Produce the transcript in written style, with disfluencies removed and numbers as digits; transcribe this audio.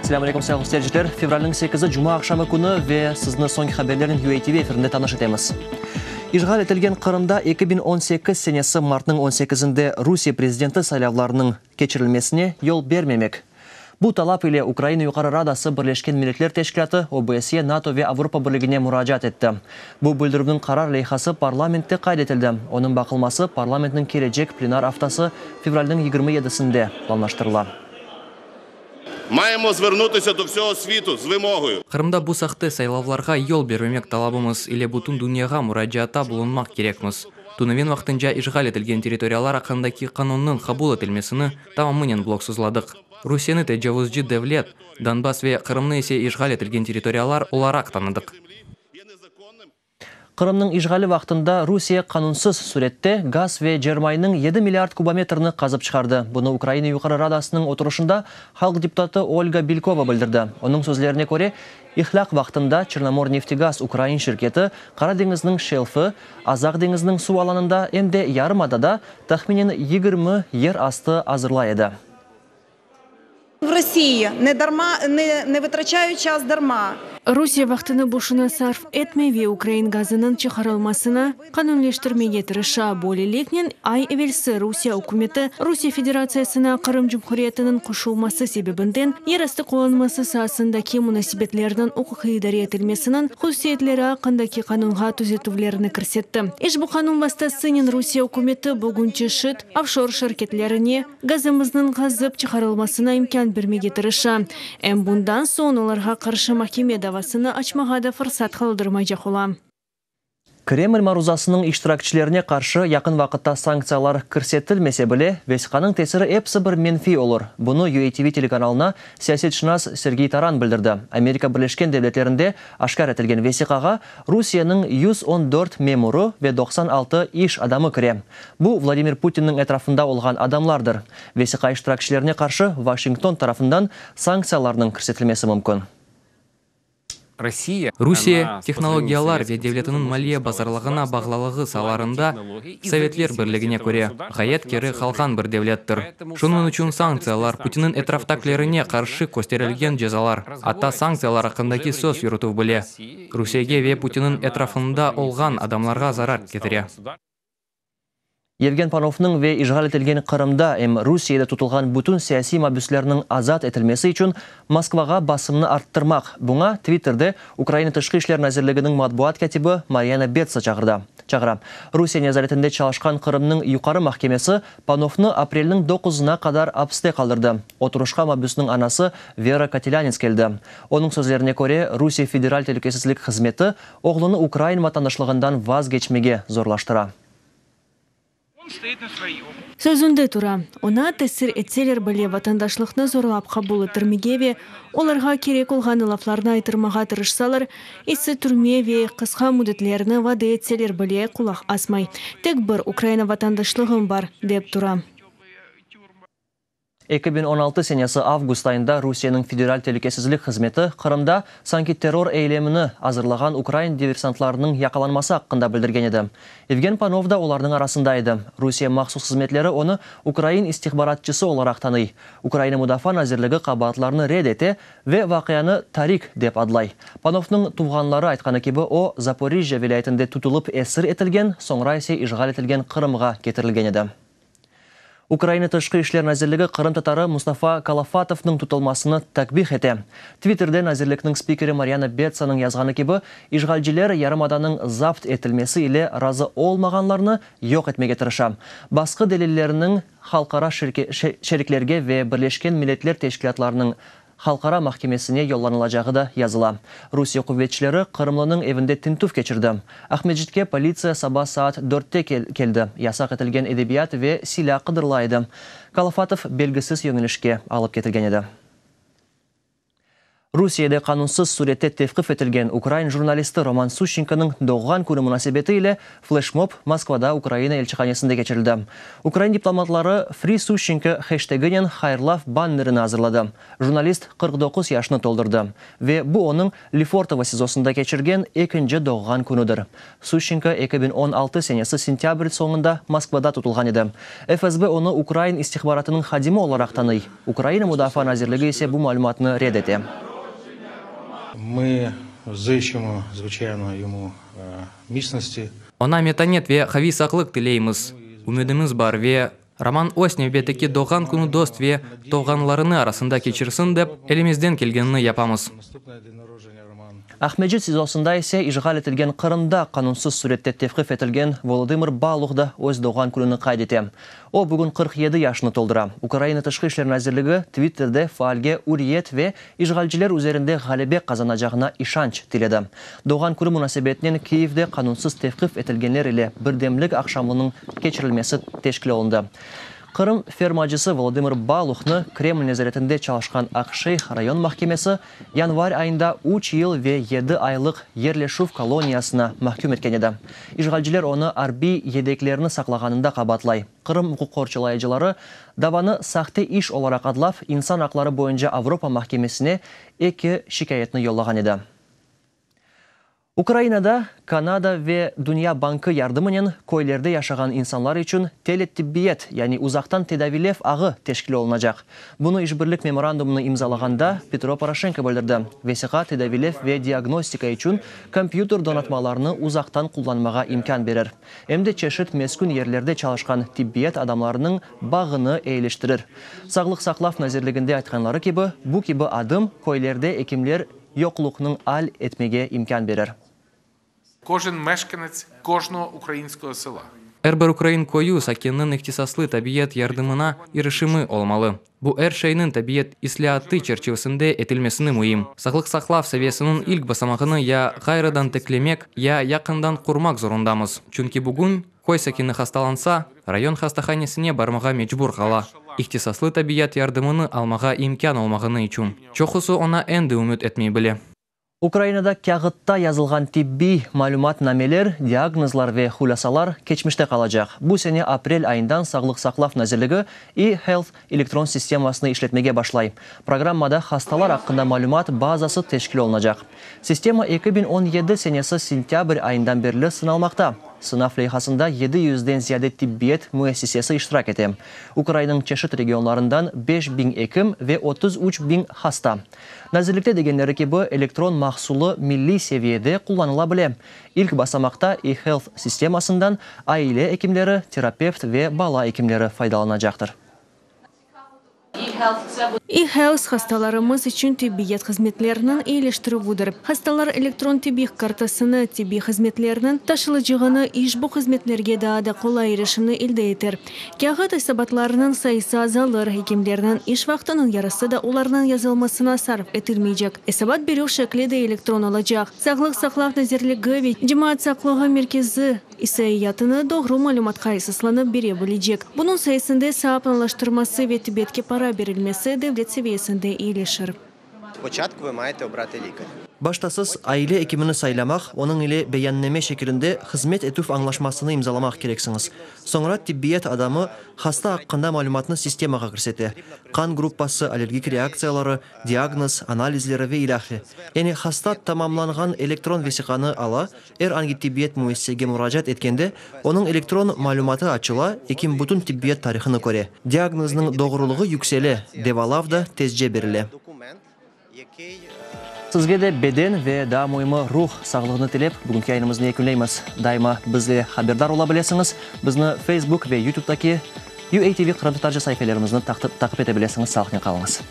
Selâm aleyküm, sayğılı seyirciler! Fevralniñ sekizi, cuma aqşamı künü ve sizni soñki haberlernen UATV efirinde tanış etemiz. İşğal etilgen Qırımda 2018 senesi martnıñ on sekizinde Rusiye prezidenti saylavlarınıñ keçirilmesine yol bermemek. Bu talap ile Ukraina Yuqarı Radası Birleşken Milletler Teşkilâtı, OBSE, NATO ve Avropa Birligine muracaat etti. Bu bildirüvniñ qarar leyhası parlamentte qayd etildi. Onıñ baqılması parlamentniñ kelecek plenar aftası, fevralniñ 27-sinde planlaştırıla. Mayemo zvernutısâ do vsögo svitu z vımogoyu. Qırımda bu sahte saylavlarğa yol bermemek talabımız ile bütün dünyağa muracaatta bulunmaq kerekmiz. Tünevin vaqtınca işğal etilgen territoriyalar aqqındaki qanunnıñ qabul etilmesini tamamınen bloksuzladıq. Rusiyeni tecavuzcı devlet, Donbass ve Qırımnı ise işğal etilgen territoriyalar olaraq tanıdıq. Qırımnıñ işğali vaqtında Rusiye qanunsız sürette gaz ve cermaynıñ yedi milliard kubometrini qazıp çıqardı. Bunı Ukraina Yuqarı Radasınıñ oturışında halq deputatı Olga Belkova bildirdi. Onıñ sözlerine köre, ihlâq vaqtında Çernomorneftegaz ukrain şirketi Qara deñizniñ şelfi, Azaq deñiziniñ suv alanında, em de yarımadada tahminen 20 yer astı azırlay edi. Rusiye vaqtını boşuna sarf etmey ve ukrain gazınıñ çıqarılmasını qanunleştirmege tırışa. Böyleliknen, ay evelsi Rusiye ükümeti Rusiye Federatsiyasına Qırım Cumhuriyetiniñ qoşulması sebebinden yerastı qullanması saasındaki munasebetlerniñ uquqiy idare etilmesiniñ hususiyetleri aqqındaki qanunğa tüzetüvlerni kirsetti. İşbu qanun vastasınen Rusiye ükümeti bugün çeşit ofşor şirketlerine Gazımıznıñ qazıp çıqarılmasına imkân bermege tırışa. Em bundan soñ olarğa qarşı mahkeme davasını açmağa da fırsat qaldırmaycaq ola. Kreml maruzasınıñ iştirakçilerine qarşı yaqın vaqıtta sanktsiyalar kirsetilmese bile, vesiqanıñ tesiri episi bir menfiy olur. Bunı UATV telekanalına siyasetşınas Sergey Taran bildirdi. Amerika Birleşken Devletlerinde aşkâr etilgen vesiqağa Rusiyeniñ 114 memurı ve 96 iş adamı kire. Bu, Vladimir Putinniñ etrafında olğan adamlardır. Vesiqa iştirakçilerine qarşı Washington tarafından sanktsiyalarnıñ kirsetilmesi mümkün. Rusiye, tehnologiyalar ve devletiniñ maliye bazarlığına bağlılığı saalarında, Sovetler Birligine köre, ğayet keri qalğan bir devlettir. Şunıñ içün sanktsiyalar, Putinniñ etraftakilerine qarşı kösterilgen cezalar, atta sanktsiyalar aqqındaki söz yürütüv bile, Rusiyege ve Putinniñ etrafında olğan adamlarğa zarar ketire. Yevgen Panovnıñ ve işğal etilgen Qırımda em Rusiyede tutulğan bütün siyasiy mabüslerniñ azat etilmesi içün Moskvağa basımnı arttırmaq, buña Twitterde Ukraina Tışqı işler nazirliginiñ matbuat kâtibi Maryana Betsa çağırdı. Çağıra. Rusiye nezaretinde çalışqan Qırımnıñ Yuqarı mahkemesi Panovnı aprelniñ doquzına qadar apiste qaldırdı. Oturışqa mabüsniñ anası Vera Kotelânets keldi. Onıñ sözlerine köre, Rusiye Federal telükesizlik hızmeti oğlunı ukrain vatandaşlığından vazgeçmege zorlaştıra. Sözünde tura, oña tesir etseler bile, vatandaşlıqnı zorlap qabul ettirmege ve olarğa kerek olğanı laflarnı aytırmağa tırışsalar, ise türme ve qısqa müddetlerni vade etseler bile qulaq asmay. Tek bir Ukraina vatandaşlığım bar, dep tura. 2016 senesi avgust ayında Rusiyeniñ Federal telükesizlik hızmeti Qırımda sanki terror eylemini azırlağan ukrain diversantlarınıñ yaqalanması aqqında bildirgen edi. Yevgen Panov da olarnıñ arasında edi. Rusiye mahsus hızmetleri onı ukrain istihbaratçısı olaraq tanıy. Ukraina Mudafaa nazirligi qabaatlarnı red ete ve vaqianı tarik dep adlay. Panovnıñ tuvğanları aytqanı kibi, o, Zaporijjâ vilâyetinde tutulıp esir etilgen, soñra ise işğal etilgen Qırımğa ketirilgen edi. Ukraina Tışqı işler nazirligi qırımtatarı Mustafa Kalafatovnıñ tutulmasını takbih ete. Twitterde nazirlikniñ spikeri Maryana Betsanıñ yazğanı kibi, işğalciler yarımadanıñ zapt etilmesi ile razı olmağanlarnı yoq etmege tırışa. Basqı delilleriniñ halqara şeriklerge ve Birleşken Milletler Teşkilâtlarınıñ Halqara mahkemesine yollanılacağı da yazıla. Rusiye quvetçileri qırımlınıñ evinde tintüv keçirdi. Aqmescitke politsiya saba saat dörtte keldi, yasaq etilgen edebiyat ve silâ qıdırıla edi. Kalafatov belgisiz yöñelişke alıp ketilgen edi. Rusiyede qanunsız sürette tevqif etilgen ukrain jurnalisti Roman Suşçenkonıñ doğğan künü munasebeti ile fleşmob Moskvada Ukraina elçihanesinde keçirildi. Ukrain diplomatları FreeSuşçenko heşteginen hayırlav bannerini azırladı. Jurnalist 49 yaşını toldurdı ve bu onıñ Lefortovo SİZOsında keçirgen ekinci doğğan künüdir. Suşçenko 2016 senesi sentâbr soñunda Moskvada tutulğan edi. FSB onı ukrain istihbaratınıñ hadimi olaraq tanıy, Ukraina Mudafaa nazirligi ise bu malümatnı red ete. Mı zıçimo, zviçayno, yomu mitsnosti. Oña metanet ve qaviy saqlıq tileymiz. Ümüdimiz bar ve Roman öz nevbetteki doğğan künü dost ve tuvğanlarını arasında keçirsin dep, elimizden kelgenini yapamız. Aqmescit SİZOsında ise işğal etilgen Qırımda qanunsız sürette tevqif etilgen Volodımır Baluh da öz doğğan kününi qayd ete. O, bugün 47 yaşını toldura. Ukraina Tışqı işler nazirligi Twitterde faalge üriyet ve işğalciler üzerinde ğalebe qazanacağına işanç tiledi. Doğğan künü munasebetinen Kiyevde qanunsız tevqif etilgenler ile birdemlik aqşamınıñ keçirilmesi teşkil olundı. Qırım fermacısı Volodımır Baluhnı Kreml nezaretinde çalışqan Aqşeyh rayon mahkemesi yanvar ayında üç yıl ve yedi aylıq yerleşüv koloniyasına mahküm etken edi. İşğalciler onı arbiy yedeklerni saqlağanında qabaatlay. Qırım uquqqorçalayıcıları davanı sahte iş olaraq adlap, İnsan aqları boyunca Avropa mahkemesine eki şikâyetni yollağan edi. Ukrainada Kanada ve Dünya bankı yardımınen köylerde yaşağan insanlar içün teletibbiyet, yani uzaqtan tedaviylev ağı teşkil olunacaq. Bunı işbirlik memorandumını imzalağanda Petro Poroşenko bildirdi. Vesiqa tedaviylev ve diagnostika içün kompyuter donatmalarını uzaqtan qullanmağa imkân berir. Em de çeşit meskün yerlerde çalışqan tibbiyet adamlarınıñ bağını eyiliştirir. Sağlıq saqlav nazirliginde aytqanları kibi, bu kibi adım köylerde ekimler yoqluqnıñ al etmege imkân berir. Kojen meşkenets kojnogo ukrainskogo sela. Er bir ukrain köyü sakininiñ ihtisaslı tabiyet yardımına irişimi olmalı. Bu er şeyniñ tabiyet islâatı çerçivesinde etilmesini müim. Sağlıq saqlav seviyesiniñ ilk basamağını ya ğayrıdan tiklemek, ya yaqından qurmaq zorundamız. Çünki bugün köy sakini hastalansa, rayon hastahanesine barmağa mecbur qala, ihtisaslı tabiyat yardımını almağa imkân olmağanı içün. Çoqusı oña endi ümüt etmey bile. Ukrainada kâğıtta yazılğan tibbiy malümatnameler, diagnozlar ve hulâsalar keçmişte qalacaq. Bu sene aprel ayından Sağlıq saqlav nazirligi e-Health elektron sistemasını işletmege başlay. Programmada hastalar aqqında malümat bazası teşkil olunacaq. Sistema 2017 senesi sentâbr ayından berli sınalmaqta. Sınav leyhasında yedi yüzden ziyade tibbiyet müessisesi iştirak ete. Ukrainanıñ çeşit regionlarından 5000 ekim ve 33 biñ hasta. Nazirlikte degenleri kibi, elektron mahsulı milliy seviyede qullanıla bile. İlk basamaqta e-Health sistemasından aile ekimleri, terapevt ve bala ekimleri faydalanacaqtır. E-Health hastalarımız içün tibbiyet hızmetleriniñ eyiliştirüvidir. Hastalar elektron tibbiy kartasını, tibbiy hızmetleriniñ taşıyıcılığını, işbu hızmetlerge daa da qolay irişimni elde eter. Kâğıt esabatlarınıñ sayısı azalır, ekimlerniñ iş vaqtınıñ yarısı da olarnıñ yazılmasına sarf etilmeycek. Esabat berüv şekli de elektron olacaq. Sağlıq saqlav nazirligi ve cemaat sağlığı merkezi isaiyatını doğru malümatqa esaslanıp bere bilecek. Bunıñ sayesinde saa planlaştırması ve tibbiyetke para berilmesi devlet seviyesinde eyilişir. Спочатку ви маєте обрати лікаря. Başta siz aile ekimini saylamaq, onıñ ile beyanname şekilinde hızmet etüv añlaşmasını imzalamaq kereksiñiz. Soñra tibbiyet adamı hasta aqqında malümatnı sistemağa kirsete. Qan gruppası, allergik reaktsiyaları, diagnoz, analizleri ve ilâhre. Yani hasta tamamlanğan elektron vesiqanı ala, er angi tibbiyet müessisege muracaat etkende, onıñ elektron malümatı açıla, ekim bütün tibbiyet tarihını köre. Diagnoznıñ doğrulığı yüksele, devalav da tezce berile. Sizge de beden ve daa müimi ruh sağlığını tilep, bugünki yayınımıznı yekünleymiz. Daima bizle haberdar ola bilesiñiz. Bizni Facebook ve YouTube'daki UATV qırımtatarca saifelerimizni taqip ete bilesiñiz. Sağlıqnen qalıñız.